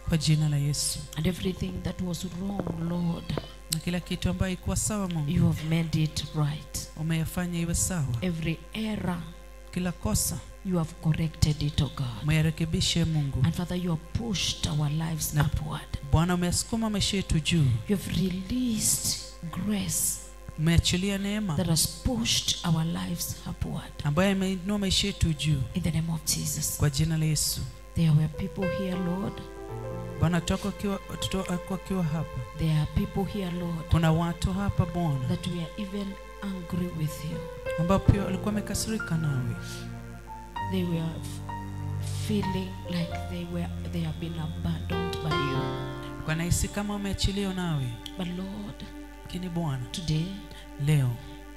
Kwa jina la Yesu. And everything that was wrong, Lord, na kila kitu ambayo ilikuwa sawa Mungu, you have made it right. Umeyafanya iwe sawa. Every error, kila kosa, you have corrected it, oh God. Umeyarekebisha Mungu. And Father, you have pushed our lives na upward. Bwana, umeyasukuma maisha yetu juu. You have released grace umeachilia neema that has pushed our lives upward. Ambayo imeinua maisha yetu juu. In the name of Jesus. Kwa jina la Yesu. There were people here, Lord. Bwana, tuko hapa. There are people here, Lord. Kuna watu hapa Bwana. That we are even angry with you. Ambao pia walikuwa wamekasirika nawe. They were feeling like they have been abandoned by you. Wanahisi kama wameachiliwa nawe. But Lord, lakini Bwana, today, leo,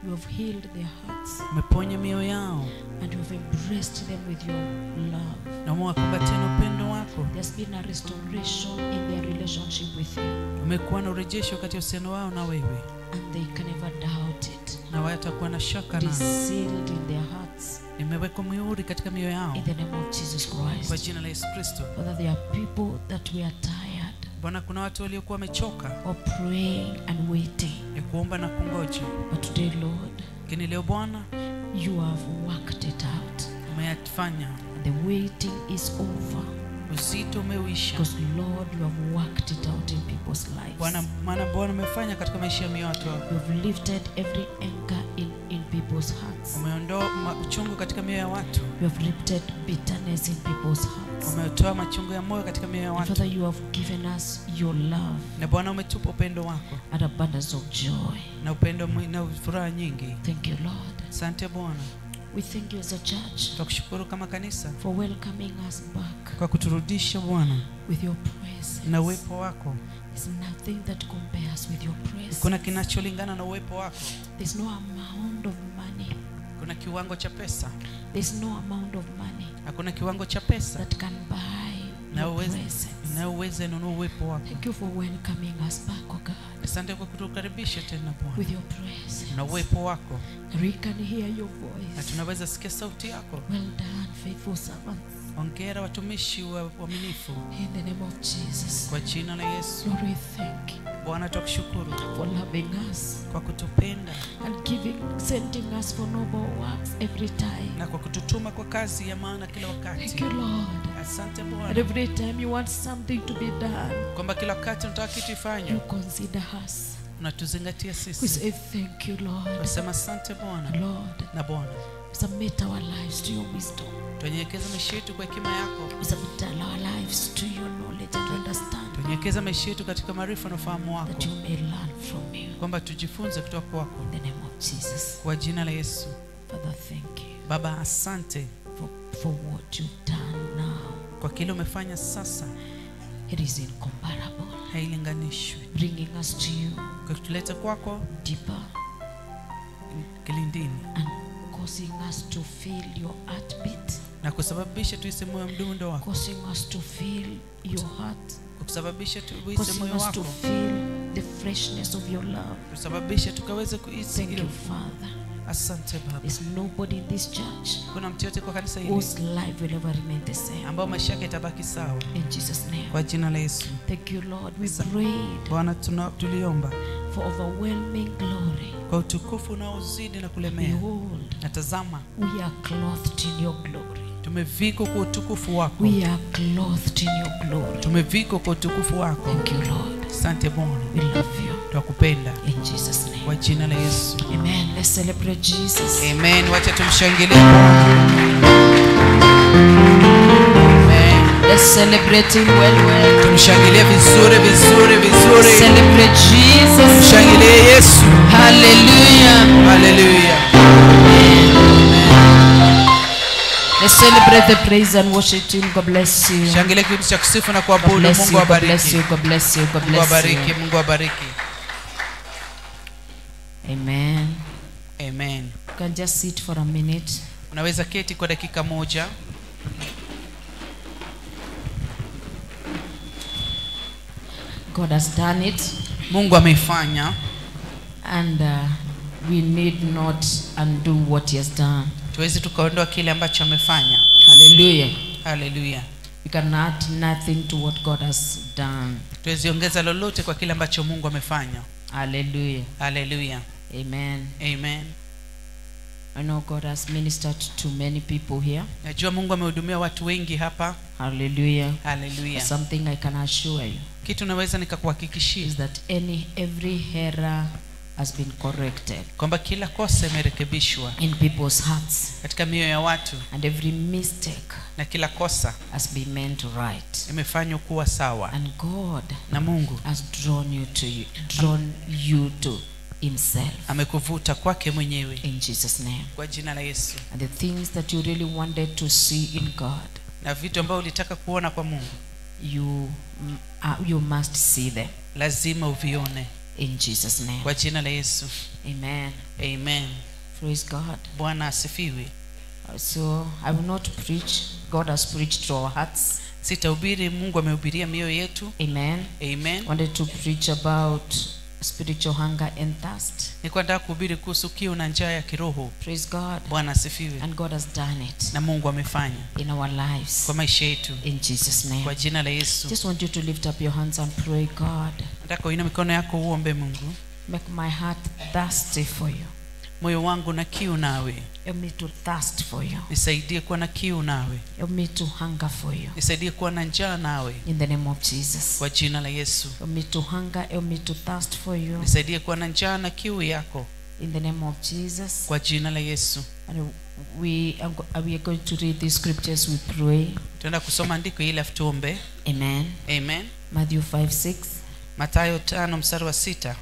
you have healed their hearts. Umeponya mioyo yao. And you have embraced them with your love. Na umewakumbatia na upendo wako. There's been a restoration in their relationship with you. Umekuwa na urejesho kati ya uhusiano wao na wewe. And they can never doubt it. Na hawatakuwa na shaka It na. is sealed in their hearts. Imewekwa muhuri katika mioyo yao. In the name of Jesus Christ. Kwa jina la Yesu Kristo. Father, there are people that we are tired. Bwana, kuna watu waliokuwa wamechoka. Of praying and waiting. Ya kuomba na kungoja. But today, Lord, lakini leo Bwana, you have worked it out. Umeyafanya. And the waiting is over. Uzito umeuisha. Because Lord, you have worked it out in people's lives. Bwana, maana Bwana umefanya katika maisha ya watu. You have lifted every anger in people's hearts. Umeondoa uchungu katika mioyo ya watu. You have lifted bitterness in people's hearts. Umetoa machungu ya moyo katika mioyo ya watu. Father, you have given us your love. Na Bwana umetupa upendo wako. And abundance of joy. Na upendo na furaha nyingi. Thank you, Lord. Asante Bwana. We thank you as a church. Tunakushukuru kama kanisa. For welcoming us back. Kwa kuturudisha Bwana. With your presence. Na uwepo wako. There's nothing that compares with your presence. Kuna kinacholingana na uwepo wako. There's no amount of money. Kuna kiwango cha pesa. There's no amount of money. Hakuna kiwango cha pesa. That can buy your presence. Na uweze nunua uwepo wako. Thank you for welcoming us back, oh God. Asante kwa kutukaribisha tena Bwana. With your presence. Na uwepo wako. We can hear your voice. Na tunaweza sikia sauti yako. Well done, faithful servants. Hongera watumishi waaminifu. In the name of Jesus. Kwa jina la Yesu. Lord, we thank you. Bwana, tukushukuru for loving us. Kwa kutupenda. And sending us for noble works every time. Na kwa kututuma kwa kazi ya maana kila wakati. Thank you, Lord. Asante Bwana. And every time you want something to be done. Kwamba kila wakati unataka kitu ifanywe. You consider us. Unatuzingatia sisi. We say thank you, Lord. Tunasema asante Bwana. Lord. Na Bwana. Submit our lives to your wisdom. Tunyenyekeza maisha yetu kwa hekima yako. We submit our lives to your knowledge and understanding. Tunyenyekeza maisha yetu katika maarifa na ufahamu wako. That you may learn from you. Kwamba tujifunze kutoka kwako. In the name of Jesus. Kwa jina la Yesu. Father, thank you. Baba, asante for what you've done now. Kwa kile umefanya sasa. It is incomparable. Hailinganishwi. Bringing us to you. Kwa kutuleta kwako deeper. Kilindini. And causing us to feel your heartbeat. Na kusababisha tuhisi moyo mdundo wako. Causing us to feel your heart. Kusababisha tuhisi moyo Causing us to wako. feel the freshness of your love. Kusababisha tukaweze kuhisi. Thank you, Father. Asante Baba. There's nobody in this church Kuna mtu yote kwa kanisa hili whose life will ever remain the same. ambao maisha yake itabaki sawa. In Jesus' name. Kwa jina la Yesu. Thank you, Lord. We prayed Bwana, tuliomba for overwhelming glory. Kwa utukufu unaozidi na kulemea. Behold, na tazama, we are clothed in your glory. Tumevikwa kwa utukufu wako. We are clothed in your glory. Tumevikwa kwa utukufu wako. Thank you, Lord. Asante Bwana. We love you. Tunakupenda. In Jesus' name. Kwa jina la Yesu. Amen. Let's celebrate Jesus. Amen. Wacha tumshangilie Bwana. Amen. Let's celebrate him well well. Tumshangilie vizuri vizuri vizuri. Celebrate Jesus. Tumshangilie Yesu. Hallelujah. Hallelujah. Amen. Let's celebrate the praise and worship team. God bless you. Shangilie kikundi cha kusifu na kuabudu. Mungu awabariki. God bless you. God bless you. God bless you. Mungu awabariki. Amen. Amen. You can just sit for a minute. Unaweza keti kwa dakika moja. God has done it. Mungu ameifanya. And we need not undo what he has done. Tuwezi tukaondoa kile ambacho amefanya. Hallelujah. Hallelujah. We can add nothing to what God has done. Tuweziongeza lolote kwa kile ambacho Mungu amefanya. Hallelujah. Hallelujah. Amen. Amen. I know God has ministered to many people here. Najua Mungu amehudumia watu wengi hapa. Hallelujah. Hallelujah. Something I can assure you Kitu naweza nikakuhakikishia is that every error has been corrected kwamba kila kosa imerekebishwa in people's hearts, katika mioyo ya watu, and every mistake na kila kosa has been made right. imefanywa kuwa sawa. And God Na Mungu has drawn you to himself. Amekuvuta kwake mwenyewe. In Jesus' name. Kwa jina la Yesu. And the things that you really wanted to see in God, na vitu ambavyo ulitaka kuona kwa Mungu, you must see them. Lazima uvione. In Jesus' name. Kwa jina la Yesu. Amen. Amen. Praise God. Bwana asifiwe. So I will not preach. God has preached to our hearts. Sitahubiri, Mungu amehubiria mioyo yetu. Amen. Amen. I wanted to preach about spiritual hunger and thirst. Nilikuwa nataka kuhubiri kuhusu kiu na njaa ya kiroho. Praise God. Bwana asifiwe. And God has done it. Na Mungu amefanya in our lives. Kwa maisha yetu. In Jesus' name. Kwa jina la Yesu. Just want you to lift up your hands and pray, God. Nataka uinue mikono yako uombe Mungu. Make my heart thirsty for you. Moyo wangu na kiu nawe. Help me to thirst for you. Nisaidie kuwa na kiu nawe. Help me to hunger for you. Nisaidie kuwa na njaa nawe. In the name of Jesus. Kwa jina la Yesu. Help me to hunger, help me to thirst for you. Nisaidie kuwa na njaa na kiu yako. In the name of Jesus. Kwa jina la Yesu. And we are going to read these scriptures, we pray. Tunaenda kusoma andiko hili afu tuombe. Amen. Amen. Matthew 5:6. Mathayo 5 mstari wa 6.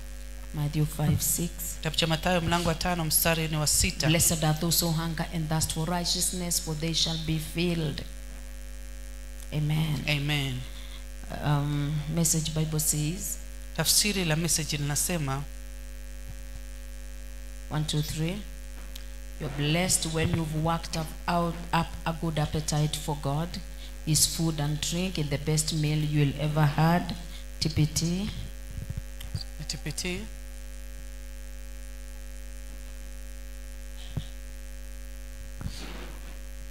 Matthew 5:6. Kitabu cha Mathayo mlango wa 5 mstari ni wa 6. Blessed are those who hunger and thirst for righteousness, for they shall be filled. Amen. Amen. Message Bible says. Tafsiri la Message linasema 1 2 3. You're blessed when you've worked up a good appetite for God, his food and drink in the best meal you'll ever had. TPT. TPT.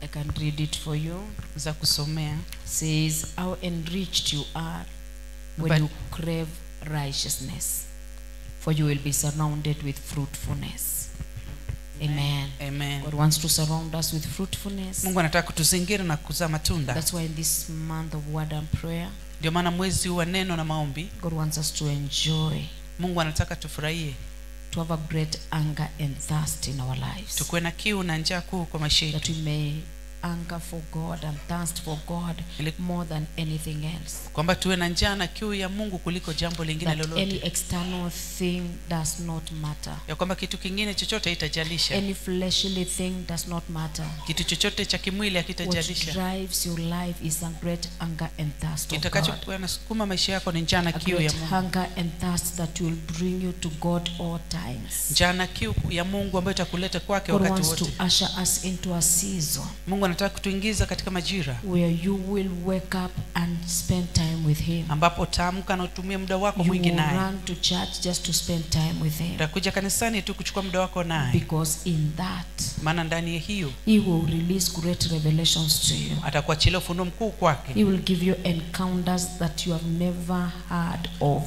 I can read it for you. Za kusomea. Says how enriched you are when you crave righteousness, for you will be surrounded with fruitfulness. Amen. Amen. God wants to surround us with fruitfulness. Mungu anataka kutuzingira na kuzaa matunda. That's why in this month of word and prayer, ndio maana mwezi wa neno na maombi, God wants us to enjoy. Mungu anataka tufurahie. To have a great hunger and thirst in our lives. Tukuwe na kiu na njaa kuu kwa maisha yetu. That we may hunger for God and thirst for God more than anything else. Kwamba tuwe na njaa na kiu ya Mungu kuliko jambo lingine lolote. Any external thing does not matter. Ya kwamba kitu kingine chochote haitajalisha. Any fleshly thing does not matter. Kitu chochote cha kimwili hakitajalisha. What drives your life is a great hunger and thirst of God. Kitakachokusukuma maisha yako ni njaa na kiu ya Mungu. Hunger and thirst that will bring you to God all times. Njaa na kiu ya Mungu ambayo itakuleta kwake wakati wote. God wants to usher us into a season. Mungu anataka kutuingiza katika majira where you will wake up and spend time with him. Ambapo utaamka na utumie muda wako mwingi naye. You will run to church just to spend time with him. Utakuja kanisani tu kuchukua muda wako naye. Because in that, maana ndani ya hiyo, he will release great revelations to you. Atakuachilia ufunuo mkuu kwake. He will give you encounters that you have never heard of.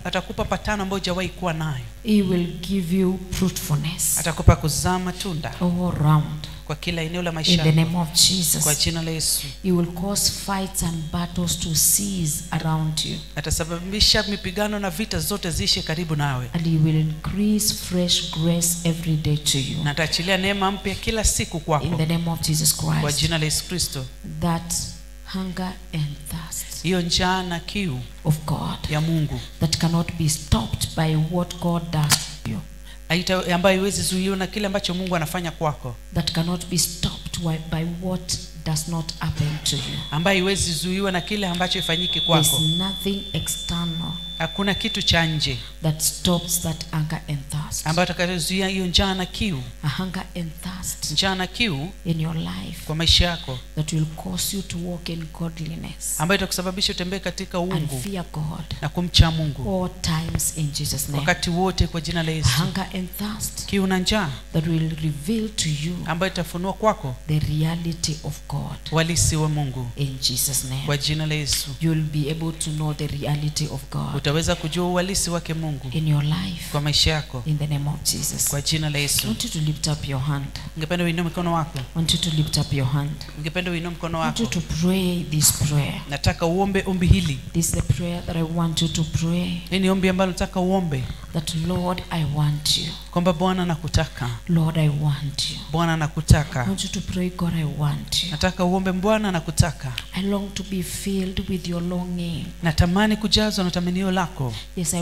Atakupa patano ambayo hujawahi kuwa nayo. He will give you fruitfulness. Atakupa kuzaa matunda. All round. Kwa kila eneo la maisha. In the name of Jesus. Kwa jina la Yesu. He will cause fights and battles to cease around you. Atasababisha mipigano na vita zote ziishe karibu nawe. And he will increase fresh grace every day to you. Na ataachilia neema mpya kila siku kwako. In the name of Jesus Christ. Kwa jina la Yesu Kristo. That hunger and thirst. Hiyo njaa na kiu of God. Ya Mungu. That cannot be stopped by what God does to you. Ambayo haiwezi zuiliwa na kile ambacho Mungu anafanya kwako. That cannot be stopped by what does not happen to you. Ambayo haiwezi zuiliwa na kile ambacho ifanyike kwako. There's nothing external. Hakuna kitu cha nje that stops that hunger and thirst. Ambayo itakayozuia hiyo njaa na kiu. A hunger and thirst Njaa na kiu in your life kwa maisha yako that will cause you to walk in godliness ambayo itakusababisha utembee katika and uungu fear God na kumcha Mungu all times in Jesus' name. wakati wote kwa jina la Yesu. Hunger and thirst Kiu na njaa that will reveal to you ambayo itafunua kwako the reality of God uhalisi wa Mungu in Jesus' name. kwa jina la Yesu. You will be able to know the reality of God Utaweza kujua uhalisi wake Mungu in your life kwa maisha yako in the name of Jesus. kwa jina la I Yesu. want you to lift up your hand. Ningependa uinue mkono wako. I want you to lift up your hand. Ningependa uinue mkono I want you wako. to pray this prayer. Nataka uombe ombi hili. This is the prayer that I want you to pray. Hii ni ombi ambalo nataka uombe That Lord, I want you. kwamba Bwana nakutaka. Lord, I want you. Bwana I nakutaka. want you to pray, God, I want you. Nataka uombe Bwana nakutaka. I long to be filled with your longing. Natamani kujazwa na tamanio lako. Yes,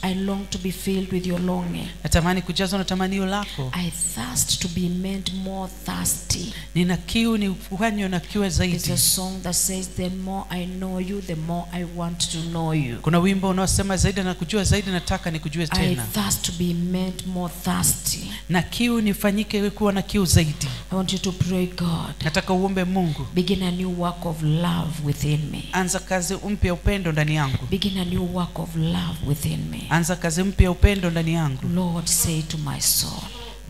I long to be filled with your longing. Natamani kujazwa na tamanio lako. I thirst to be made more thirsty. Nina kiu nifanywe na kiu There's zaidi. a song that says, the more I know you, the more I want to know you. Kuna wimbo unaosema zaidi na kujua zaidi, nataka nikujue I tena. thirst to be made more thirsty. Na kiu nifanyike kuwa na kiu zaidi. I want you to pray, God, Nataka uombe Mungu, begin a new work of love within me. anza kazi mpya upendo ndani yangu. Begin a new work of love within me. Anza kazi mpya upendo ndani yangu. Lord, say to my soul,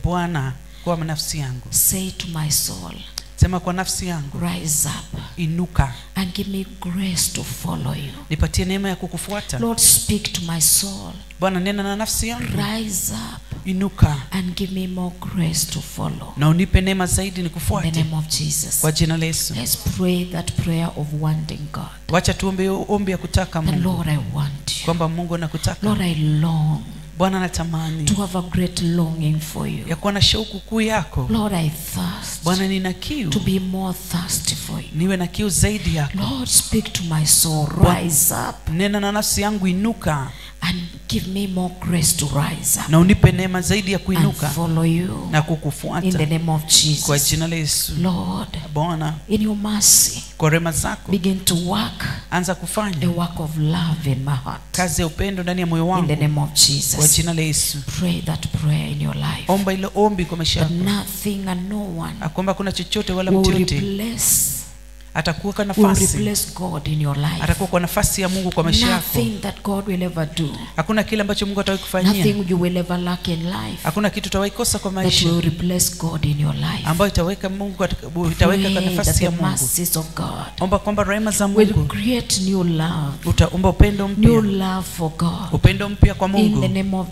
Bwana, kwa nafsi yangu. say to my soul, Sema kwa nafsi yangu, rise up inuka, and give me grace to follow you. nipatie neema ya kukufuata. Lord, speak to my soul, Bwana, nena na nafsi yangu, rise up inuka and give me more grace to follow. na unipe neema zaidi In the nikufuate name of Jesus. kwa jina la Yesu. Let's pray that prayer of wanting God. Wacha tuombe hiyo ombi ya kutaka The Mungu, Lord, I want you. kwamba Mungu anakutaka. Lord, I long Bwana, natamani to have a great longing for you. ya kuwa na shauku kuu yako. Lord, I thirst Bwana, nina kiu, to be more thirsty for you. niwe na kiu zaidi yako. Lord, speak to my soul, rise up Nena na nafsi yangu, inuka and give me more grace to rise up na unipe neema zaidi ya and kuinuka follow you na in the kukufuata name of kwa Jesus. jina la Yesu. Lord, Bwana, in your mercy, kwa rehema zako begin to work anza a kufanya work of love in my heart. kazi ya upendo ndani ya moyo In the wangu name of kwa Jesus. jina la Yesu. Pray that prayer in your life. Omba ile ombi kwa maisha That yako, nothing and no one kwamba kuna chochote wala mtu will yote replace atakuwa kwa will nafasi, replace God in your life. atakuwa kwa nafasi ya Mungu kwa maisha yako. Nothing that God will ever do. Hakuna kile ambacho Mungu atawahi kufanyia, Nothing you will ever lack in life hakuna kitu utawahi kosa kwa that maisha will replace God in your life. ambayo itaweka Mungu itaweka kwa Pray that nafasi the ya Mungu. mercies of God Omba kwamba rehema za will Mungu create new love, utaomba upendo new mpya, love for God. upendo mpya kwa In the Mungu name of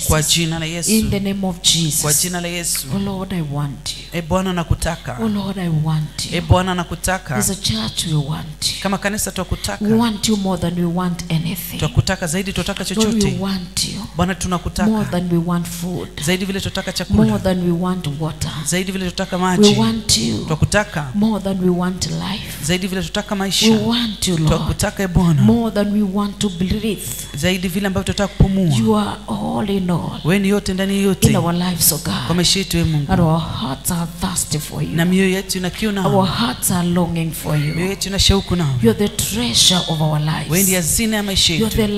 kwa Jesus. jina la In Yesu, the name of kwa Jesus. jina la Yesu. Oh Lord, I want you. E Bwana nakutaka, Oh Lord, I want e you. Bwana nakutaka. As a church, we want you. Kama kanisa We twakutaka, want you more than we want anything. twakutaka zaidi, twataka Lord, we chochote. want you Bwana more tunakutaka than we want food, zaidi vile twataka more chakula, than we want water. zaidi vile twataka We maji, want you twakutaka more than we want life. zaidi vile twataka We maisha, want you, Lord, twakutaka e Bwana more than we want to breathe. zaidi vile ambavyo twataka kupumua. You are all in all Wewe ni yote ndani ya in yote our lives, oh kwa God. maisha yetu, e Mungu, And our hearts are thirsty for na you. mioyo yetu ina kiu Our nao, hearts are longing for mioyo you. yetu ina shauku nao. You're the treasure of our Wewe ndiye lives. hazina ya maisha You're yetu, the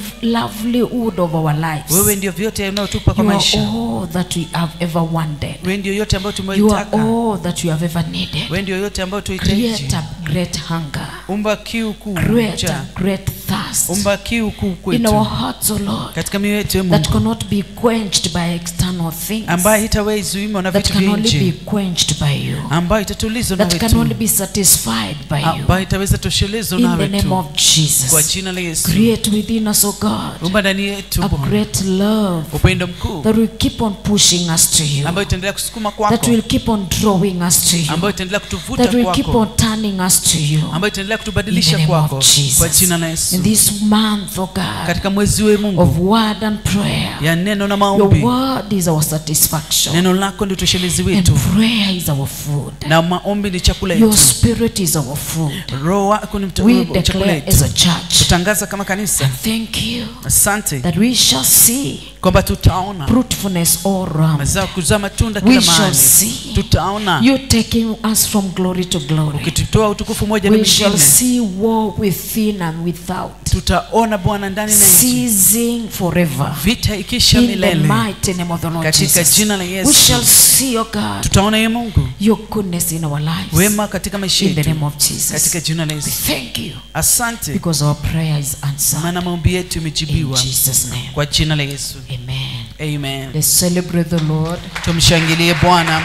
livelihood of our lives. wewe ndio vyote unayotupa kwa You are maisha, all that we have ever wanted. wewe ndio yote ambayo You are tumeitaka, all that we have ever needed. wewe ndio yote ambayo tuhitaji. Create a great hunger. Umba kiu kuu Create cha a great thirst umba kiu kuu in our kwetu hearts, O Lord, katika mioyo yetu, e that Mungu, cannot be quenched by external things, ambayo haitawahi zuiwa na that vitu can vya only be nje, quenched by you, ambayo itatulizwa that nawe can only tu, be satisfied by you. ambayo itaweza toshelezwa In nawe the name tu, of kwa Jesus, jina la Yesu. create within us, O God, Umba ndani yetu a Bwana great love upendo mkuu that will keep on pushing us to you, ambayo itaendelea kusukuma that kwako, will keep on drawing us to you, ambayo itaendelea kutuvuta that will keep kwako, on turning us to you. ambayo itaendelea In the kutubadilisha name kwako, of kwa Jesus. jina la In Yesu. this month, oh God, Katika mwezi huu Mungu of word and prayer, ya neno na your maombi, word is our satisfaction, neno lako ndio toshelezi and wetu, prayer is our food. na maombi ni chakula Your yetu. spirit is our food. Roho wako ni We chakula declare yetu. as a church, Tutangaza kama kanisa, thank you asante that we shall see kwamba tutaona fruitfulness all round. mazao kuzaa matunda We kila shall mahali. see Tutaona you taking us from glory to glory. ukitutoa utukufu moja na We shall mwingine. see war within and without. Tutaona Bwana ndani na nje. Ceasing forever. Vita ikisha In the milele. mighty name of the Lord Katika Jesus. jina la Yesu. We shall see, O God, Tutaona ye Mungu your goodness in our lives. wema katika maisha In the yetu. name of Jesus. Katika jina la We Yesu. thank you Asante. because our prayer is answered. Maana maombi yetu In imejibiwa Jesus' name. kwa jina la Yesu. Amen. Amen. Let's celebrate the Lord. Tumshangilie Bwana.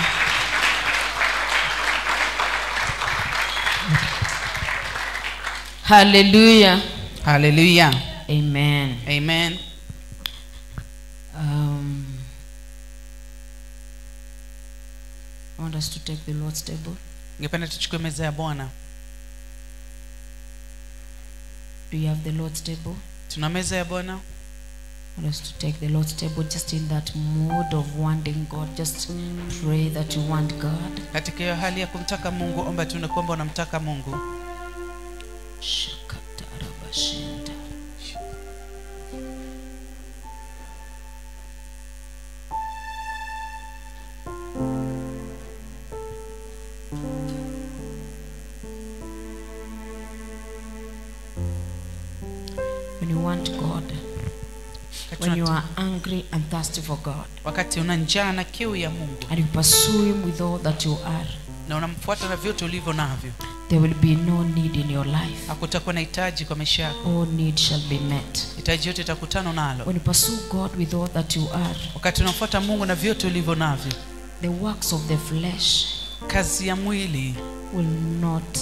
Hallelujah. Hallelujah. Amen. Amen. I want us to take the Lord's table. Ningependa tuchukue meza ya Bwana. Do you have the Lord's table? Tuna meza ya Bwana. I want us to take the Lord's table just in that mood of wanting God. Just pray that you want God. Katika hiyo hali ya kumtaka Mungu, omba tu na kwamba unamtaka Mungu. Shakatarabashinda. When you want God, when you are angry and thirsty for God, Wakati una njaa na kiu ya Mungu and you pursue Him with all that you are, na unamfuata na vyote ulivyo navyo, there will be no need in your life. hakutakuwa na hitaji kwa maisha yako. All need shall be met. Hitaji yote itakutana nalo. When you pursue God with all that you are, Wakati unamfuata Mungu na vyote ulivyo navyo, the works of the flesh kazi ya mwili will not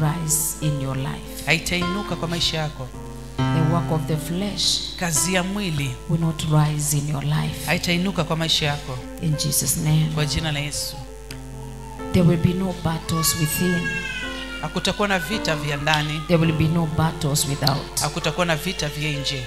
rise in your life. haitainuka kwa maisha yako. The work of the flesh Kazi ya mwili will not rise in your life. haitainuka kwa maisha yako. In Jesus' name. Kwa jina la Yesu. There will be no battles within. Hakutakuwa na vita vya ndani, There will be no battles without. hakutakuwa na vita vya nje.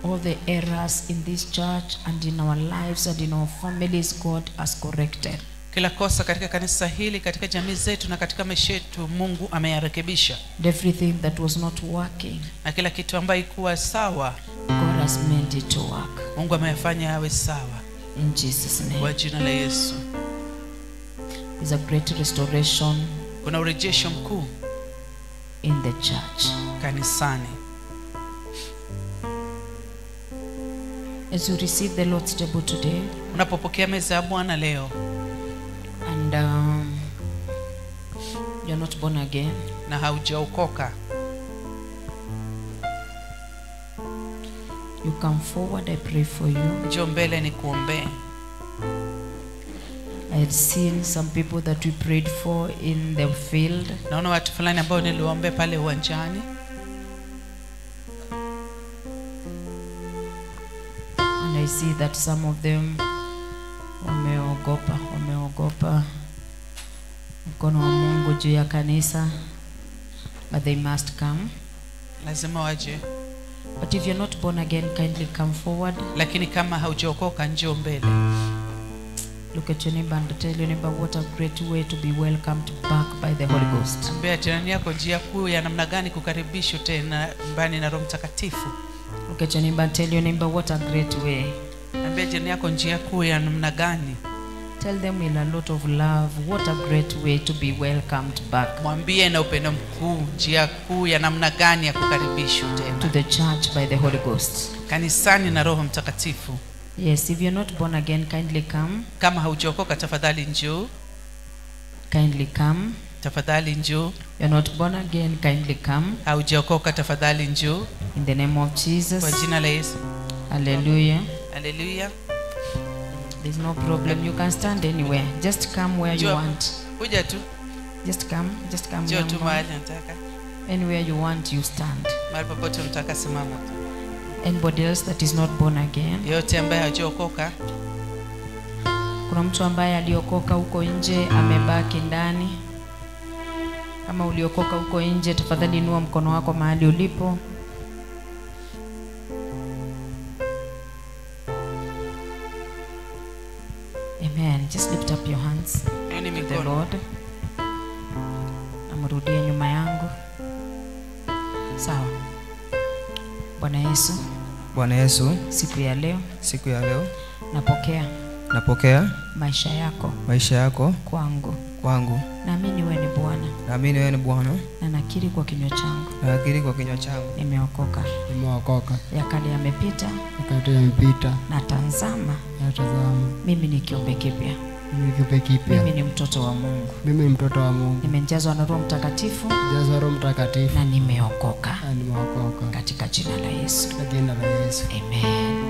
All the errors in this church and in our lives and in our families, God has corrected. Kila kosa katika kanisa hili, katika jamii zetu na katika maisha yetu, Mungu ameyarekebisha. And everything that was not working, Na kila kitu ambayo ikuwa sawa, God has made it to work. Mungu ameyafanya yawe sawa. In Jesus' name. Kwa jina la Yesu. There's a great restoration Kuna urejesho mkuu in the church. kanisani. As you receive the Lord's table today, Unapopokea meza ya Bwana leo and you're not born again, na haujaokoka, you come forward, I pray for you. njoo mbele nikuombee. I had seen some people that we prayed for in the field. Naona watu fulani ambao niliwaombea pale uwanjani. And I see that some of them wameogopa mkono wa Mungu juu ya kanisa, but they must come. Lazima waje. But if you're not born again, kindly come forward. Lakini kama haujaokoka, njoo mbele. Look at your neighbor and tell your neighbor what a great way to be welcomed back by the Holy Ghost. Ambia jirani yako njia kuu ya namna gani kukaribishwa tena nyumbani na Roho Mtakatifu. Look at your neighbor and tell your neighbor what a great way. Ambia jirani yako njia kuu ya namna gani. Tell them with a lot of love what a great way to be welcomed back Mwambie na upendo mkuu njia kuu ya namna gani ya kukaribishwa to tena the church by the Holy Ghost. kanisani na Roho Mtakatifu. Yes, if you're not born again, kindly come. Kama haujaokoka, tafadhali njoo. Kindly come. Tafadhali njoo. You're not born again, kindly come. Haujaokoka, tafadhali njoo. In the name of Jesus. Kwa jina la Yesu. Hallelujah. Hallelujah. There's no problem. You can stand anywhere. Just come where you Njoo. want. Kuja tu. Just come. Just come. Njoo young tu man. mahali nataka. Anywhere you want, you stand. Mahali popote unataka simama tu. Anybody else that is not born again? Yeyote ambaye hajaokoka, Kuna mtu ambaye aliokoka huko nje amebaki ndani? Kama uliokoka huko nje, tafadhali inua mkono wako mahali ulipo. Amen. Just lift up your hands Inua to the mikono. Lord. Namrudie nyuma yangu. Sawa. Bwana Yesu, Bwana Yesu, siku ya leo siku ya leo napokea Napokea maisha yako. Maisha yako kwangu. Kwangu. Naamini wewe ni Bwana. Naamini wewe ni Bwana. Na nakiri kwa kinywa changu. Nakiri kwa kinywa changu. Nimeokoka. Nimeokoka. Ya kale yamepita. Ya kale yamepita. Na tazama. Na tazama. Mimi ni kiumbe kipya. Mimi ni kiumbe kipya. Mimi ni mtoto wa Mungu. Mimi ni mtoto wa Mungu. Nimejazwa na Roho Mtakatifu. Nimejazwa Roho Mtakatifu. Na nimeokoka. Na nimeokoka. Katika jina la Yesu. Katika jina la Yesu. Amen.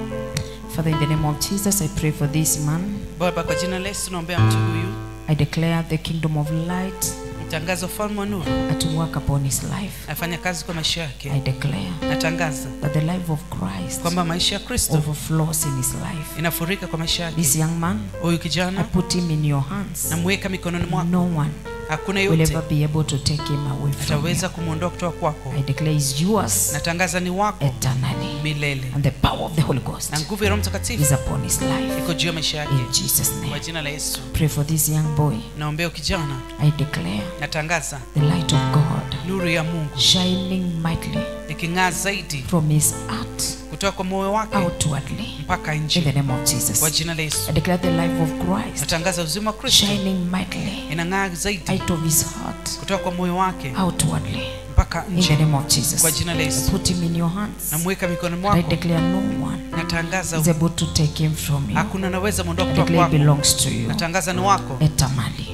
Father, in the name of Jesus, I pray for this man. Baba, kwa jina la Yesu naombea mtu huyu. I declare the kingdom of light Natangaza ufalme wa nuru at work upon his life. Afanya kazi kwa maisha yake. I declare Natangaza that the life of Christ kwamba maisha ya Kristo overflows in his life. Inafurika kwa maisha yake. This young man, huyu kijana, I put him in your hands. Namweka mikononi mwako. No one Hakuna will yote ever be able to take him away from ataweza you. kumuondoa kutoka kwako. I declare he's yours Natangaza ni wako eternally. milele. And the power of the Holy Ghost Na nguvu ya Roho Mtakatifu is upon his life. iko juu ya maisha yake. In Jesus' name. Kwa jina la Yesu. Pray for this young boy. Naombea kijana. I declare Natangaza the light of God nuru ya Mungu shining mightily iking'aa zaidi from his heart kutoka kwa moyo wake outwardly mpaka in nje. the name of Jesus. Kwa jina la Yesu. I declare the life of Christ Natangaza uzima wa Kristo shining mightily inang'aa zaidi out of his heart kutoka kwa moyo wake outwardly mpaka in nje. the name of Jesus. Kwa jina la Yesu. I put him in your hands. Namweka mikononi And I mwako. declare no one Natangaza is able to take him from you. hakuna anaweza muondoa I kutoka declare kwako. belongs to you Natangaza ni wako eternally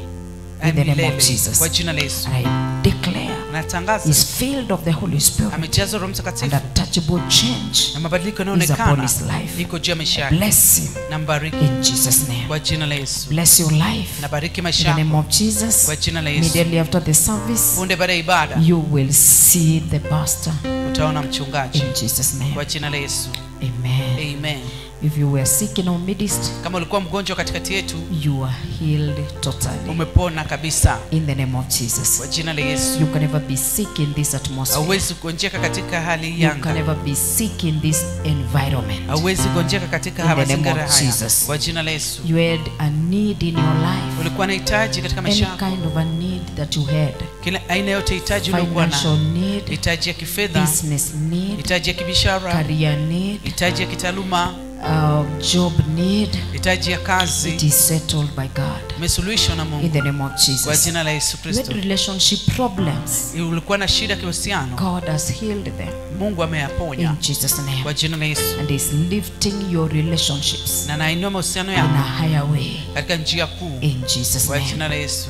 in the name of Jesus. Kwa jina la Yesu. I declare Natangaza is filled of the Holy Spirit amejazwa Roho and Mtakatifu a touchable change na mabadiliko is upon yanayoonekana his life. iko juu ya maisha yake. Bless him Nambariki in Jesus' name. kwa jina la Yesu. Bless your life Nabariki in maisha the name yako of Jesus. kwa jina la Yesu. Immediately after the service, Punde baada ya ibada you will see the pastor utaona mchungaji in Jesus' name. kwa jina la Yesu. Amen. Amen. If you were sick in our midst, Kama ulikuwa mgonjwa katikati yetu, you are healed totally umepona kabisa in the name of Jesus. kwa jina la Yesu. You can never be sick in this atmosphere. Hauwezi kugonjeka katika hali hii You anga. can never be sick in this environment. Hauwezi kugonjeka katika In the name mazingira of haya Jesus. kwa jina la Yesu. You had a need in your life. Ulikuwa na hitaji katika Any maisha yako, kind of a need that you had. kila aina yote hitaji uliokuwa Financial nayo, need, hitaji ya kifedha, business need, hitaji ya kibiashara, career need, hitaji ya kitaaluma, job need. hitaji ya kazi, It is settled by God. imesuluhishwa na In Mungu the name of kwa Jesus. jina la Yesu You had Kristo. relationship problems. Ulikuwa na shida kihusiano, God has healed them Mungu ameyaponya in Jesus' name. kwa jina la Yesu, And is lifting your relationships na anainua mahusiano in a yako higher way katika njia kuu in Jesus' kwa name. jina la Yesu.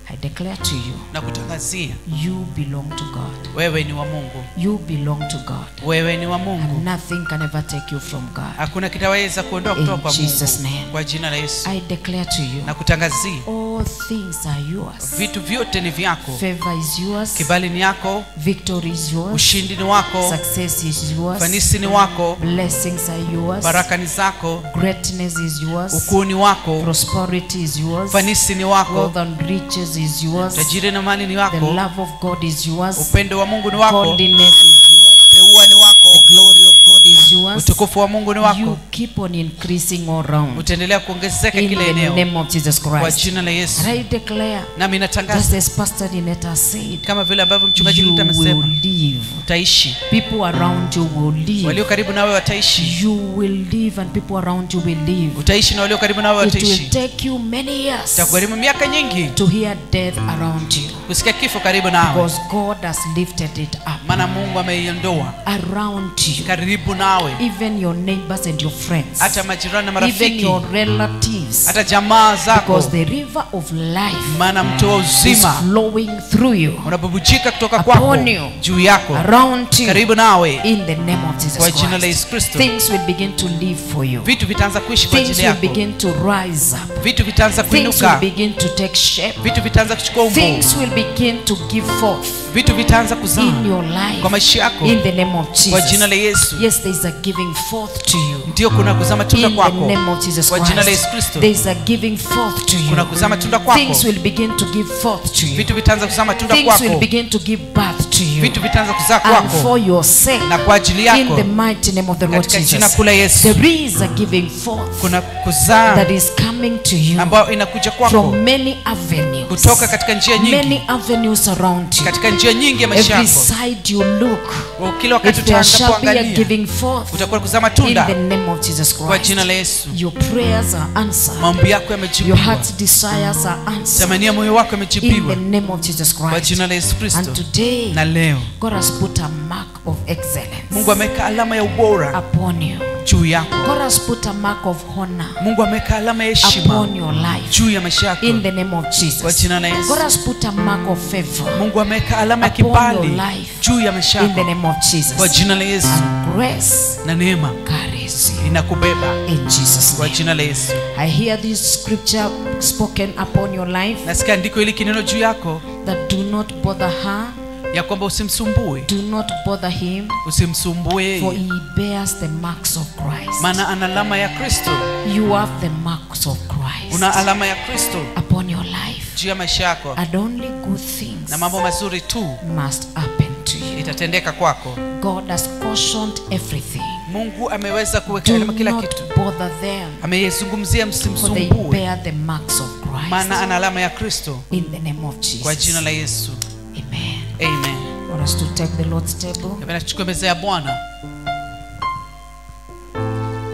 I declare to you, Na kutangazia you belong to God. wewe ni wa Mungu, You belong to God. wewe ni wa Mungu. And nothing can ever take you from God. Hakuna kitaweza kuondoa In kutoka kwa Jesus' Mungu name. kwa jina la Yesu. I declare to you, Na kutangazia all things are yours. vitu vyote ni vyako, Favor is yours. kibali ni yako, Victory is yours. ushindi ni wako, Success is yours. ufanisi ni wako, Blessings are yours. baraka ni zako, Greatness is yours. ukuu ni wako, Prosperity is yours. ufanisi ni wako, Wealth and riches is yours. tajiri na mali ni The wako, love of God is yours. upendo wa Mungu ni wako, Godliness is yours. teua ni wako, The glory of God is yours. utukufu wa Mungu ni You wako. keep on increasing all round. Utaendelea kuongezeka In kila the eneo name of Jesus kwa Christ. jina la Yesu. And I declare, Nami just natangaza as Pastor Linetta said, kama vile ambavyo mchungaji you Linetta will amesema, live. utaishi, People around you will walio live. karibu nawe wataishi, You will live and people around you will live. utaishi na walio karibu nawe It will wataishi. take you many years Itakugharimu miaka nyingi to hear death around you, kusikia kifo karibu nawe, because God has lifted it up maana Mungu ameiondoa around you. karibu nawe, Even your neighbors and your friends, hata majirani na even marafiki, your relatives, hata jamaa zako, because the river of life maana mto wa is uzima flowing through you, unabubujika kutoka kwako upon you, juu yako, around you, karibu nawe, in the name of Jesus kwa jina la Christ. Yesu Kristo. Things will begin to live for you. Vitu vitaanza kuishi kwa Things ajili will yako, begin to rise up. vitu vitaanza Things will kuinuka, begin to take shape. vitu vitaanza kuchukua umbo, Things will begin to give forth vitu vitaanza kuzaa in your life kwa maisha yako in the name of kwa jina la Jesus. Yesu. Yes, there is a giving forth to you. Ndio kuna kuzaa matunda In the kwako name of Jesus kwa jina la Christ. Yesu Kristo. There is a giving forth to Kuna you. kuzaa matunda kwako, Things will begin to give forth to you. vitu vitaanza kuzaa matunda Things will kwako, begin to give birth to you. vitu vitaanza kuzaa And kwako for your sake, na kwa ajili in yako the mighty name of the Lord katika jina Jesus. kuu la Yesu. There is a giving forth Kuna kuzaa that is coming to you ambayo inakuja kwako from many avenues. Kutoka katika njia nyingi. Many avenues around you. Katika njia nyingi ya maisha Every yako. side you look, Kila wakati there shall be a utakapoangalia giving forth. utakuwa kuzaa matunda. In the name of Jesus Christ. Kwa jina la Yesu. Your prayers are answered. Maombi yako yamejibiwa. Your heart's desires are answered. Tamanio moyo wako yamejibiwa. In the name of Jesus Christ. Kwa jina la Yesu Kristo. And today, na leo, God has put a mark of excellence. Mungu ameweka alama ya ubora upon you. Juu yako. God has put a mark of honor Mungu ameweka alama ya heshima upon your life. juu ya maisha yako. In the name of Jesus. Kwa jina la Yesu. God has put a mark of favor Mungu ameweka alama ya upon kibali your life. juu ya maisha In the yako. name of Jesus. Kwa jina la Yesu. And grace na neema carries you. Inakubeba. In Jesus' Kwa name. jina la Yesu. I hear this scripture spoken upon your life. Nasikia andiko hili kineno juu yako. That do not bother her. Ya kwamba usimsumbue. Do not bother him. Usimsumbue yeye. For he bears the marks of Christ. Maana ana alama ya Kristo. You have the marks of Christ. Una alama ya Kristo upon your life. Juu ya maisha yako. And only good things na mambo mazuri tu must happen to you. Itatendeka kwako. God has cautioned everything. Mungu ameweza kuweka alama kila kitu. Do not bother them. Ameyezungumzia msimsumbue. For they bear the marks of Christ. Maana ana alama ya Kristo. In the name of Jesus. Kwa jina la Yesu. Amen. Amen. I want us to take the Lord's table. Napenda tuchukue meza ya Bwana.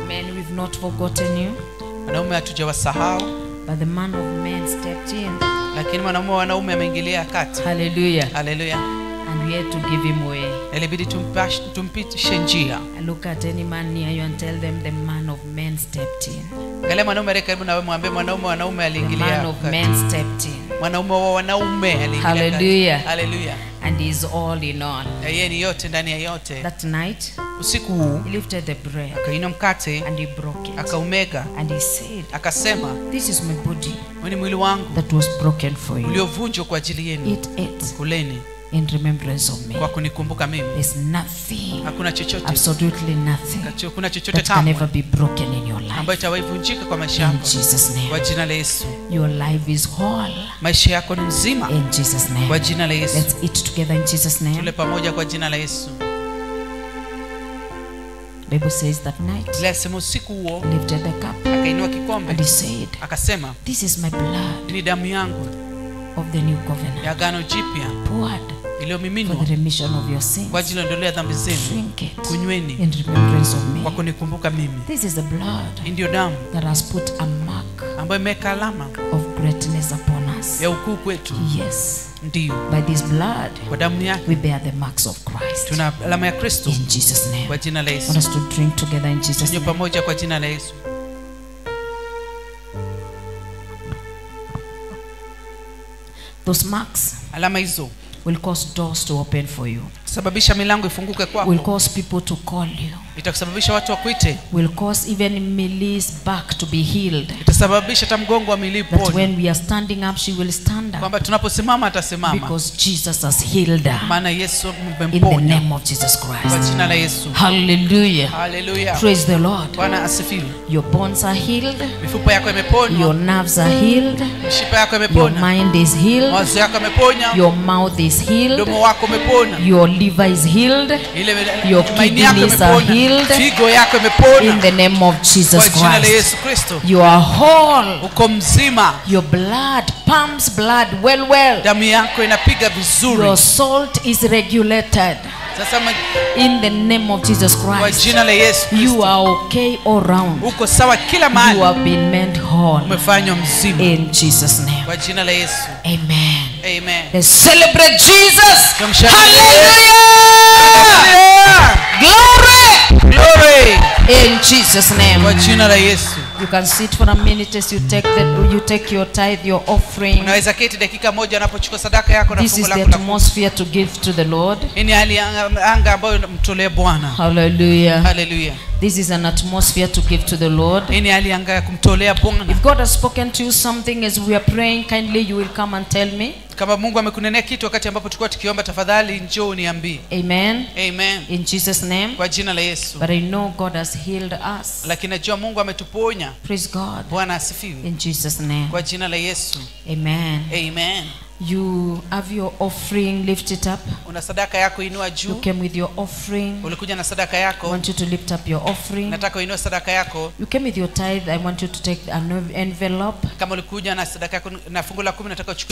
Men, we've not forgotten you. Wanaume hatujawasahau. But the man of men stepped in. Lakini mwanaume wa wanaume ameingilia kati. Hallelujah. Hallelujah. And we had to give him way. Ilibidi tumpitishe njia. I look at any man near you and tell them the man of men stepped in. Angalia mwanaume aliye karibu na wewe, mwambie mwanaume wa wanaume aliingilia The man of kati. men stepped in. Mwanaume wa wanaume aliingilia kati. Hallelujah. Hallelujah. And he is all in all. Na yeye ni yote ndani ya yote. That night, usiku huu, he lifted the bread. Akainua mkate. And he broke it. Akaumega. And he said, Akasema, This is my body. Huu ni mwili wangu. That was broken for you. Uliovunjwa kwa ajili yenu. Eat it. Kuleni. In remembrance of me. Kwa kunikumbuka mimi. There's nothing. Hakuna chochote. Absolutely nothing. Hakuna chochote that can kamwe. ever be broken in your life. Ambayo itawaivunjika kwa maisha In yako. Jesus' name. Kwa jina la Yesu. Your life is whole. Maisha yako ni mzima. In Jesus' name. Kwa jina la Yesu. Let's eat together in Jesus' name. Tule pamoja kwa jina la Yesu. Bible says that night. Biblia inasema usiku huo, He lifted the cup. Akainua kikombe. And he said, Akasema, This is my blood. Ni damu yangu. Of the new covenant. Ya agano jipya. Poured Iliyomiminwa for the remission of your sins. kwa ajili ya ondoleo ya dhambi zenu. Drink it. Kunyweni. In remembrance of me. Kwa kunikumbuka mimi. This is the blood. Hii ndio damu That has put a mark ambayo imeweka alama of greatness upon us. ya ukuu kwetu. Yes. Ndiyo. By this blood, Kwa damu yake, we bear the marks of Christ. Tuna alama ya Kristo. In Jesus' name. Kwa jina la Yesu. Want us to drink together in Jesus' Tunywe name. pamoja kwa jina la Yesu. Those marks alama hizo will cause doors to open for you. Sababisha milango ifunguke kwako. Will cause people to call you. Itakusababisha watu wakuite. Will cause even Millie's back to be healed. Itasababisha hata mgongo wa Millie That upone. when we are standing up, she will stand up. Kwamba tunaposimama atasimama. Because Jesus has healed her. Maana Yesu In the amemponya. name of Jesus Christ. Kwa jina la Yesu. Hallelujah. Hallelujah. Praise the Lord. Bwana asifiwe. Your bones are healed. Mifupa yako imeponywa. Your nerves are healed. Mishipa yako Your imepona. mind is healed. Mawazo yako yameponya. Your mouth is healed. Mdomo wako umepona. Your liver is healed. Ile Your maini yako kidneys are imepona. healed. Figo yako imepona. In the name of Jesus Kwa jina la Christ. Yesu Kristo. You are whole. Uko mzima. Your blood pumps blood well, well. Damu yako inapiga vizuri. Your salt is regulated. Sasa in the name of Jesus Kwa Christ. jina la Yesu Kristo. You are okay all round. Uko sawa kila mahali. You have been made whole. Umefanywa mzima. In Jesus' name. Kwa jina la Yesu. Amen. Amen. Let's celebrate Jesus. Tumshangilie. Hallelujah. Glory. Glory. In Jesus' name. Kwa jina la Yesu. You can sit for a minute as you take your tithe, your offering. Unaweza keti dakika moja unapochukua sadaka yako na This fungu is the lako la kumi. atmosphere to give to the Lord. Hii ni hali ya anga ambayo mtolee Bwana. Hallelujah. Hallelujah. This is an atmosphere to give to the Lord. Hii ni hali ya anga ya kumtolea Bwana. If God has spoken to you something as we are praying, kindly you will come and tell me. Kama Mungu amekunenea kitu wakati ambapo tulikuwa tukiomba, tafadhali njoo uniambie. Amen. Amen. In Jesus' name. Kwa jina la Yesu. But I know God has healed us. Lakini najua Mungu ametuponya. Praise God. Bwana asifiwe. In Jesus' name. Kwa jina la Yesu. Amen. Amen. You have your offering, lift it up. Una sadaka yako, inua juu. You came with your offering. Ulikuja na sadaka yako. I want you to lift up your offering. Nataka uinue sadaka yako. You came with your tithe. I want you to take an envelope. Kama ulikuja na sadaka yako na fungu la 10, nataka uchukue